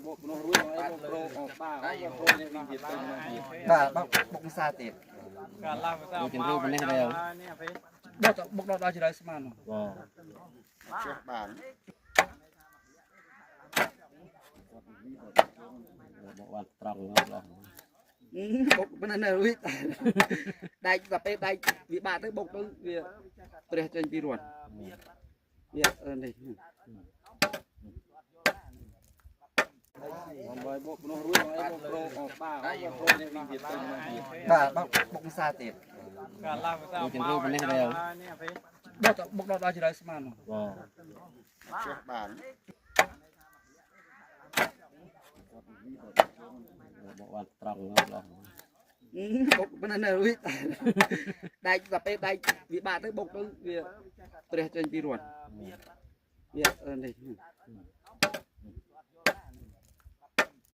បុកនោះរួចអីមកប្រូអបាអូប្រូនេះវិញទៀតទៅមកទៀត បាទបុកបុកសាទៀត កាឡាភាសា ជម្រាបប៉ុណ្ណេះដែរ នេះពេល ដកបុកដល់ជ្រៅស្មាន បាទ ចេះបាន បុកបានត្រង់ឡោះ បុកប៉ុណ្ណេះរួចដែកដល់ពេលដែកវាបាក់ទៅបុកទៅវាព្រះចេញពីរត់វានេះ បំបុកនោះរួចអីមកប្រូអបាអូប្រូនេះវិញទៀតទៅមកទៀត បាទបុកបុកសាទៀត កាឡាភាសា ជម្រាបប៉ុណ្ណេះដែរ នេះពេល ដកបុកដល់ជ្រៅស្មាន បាទ ចេះបាន បុកបានត្រង់ឡោះ បុកប៉ុណ្ណេះរួចដែកដល់ពេលដែកវាបាក់ទៅបុកទៅវាព្រះចេញពីរត់វានេះ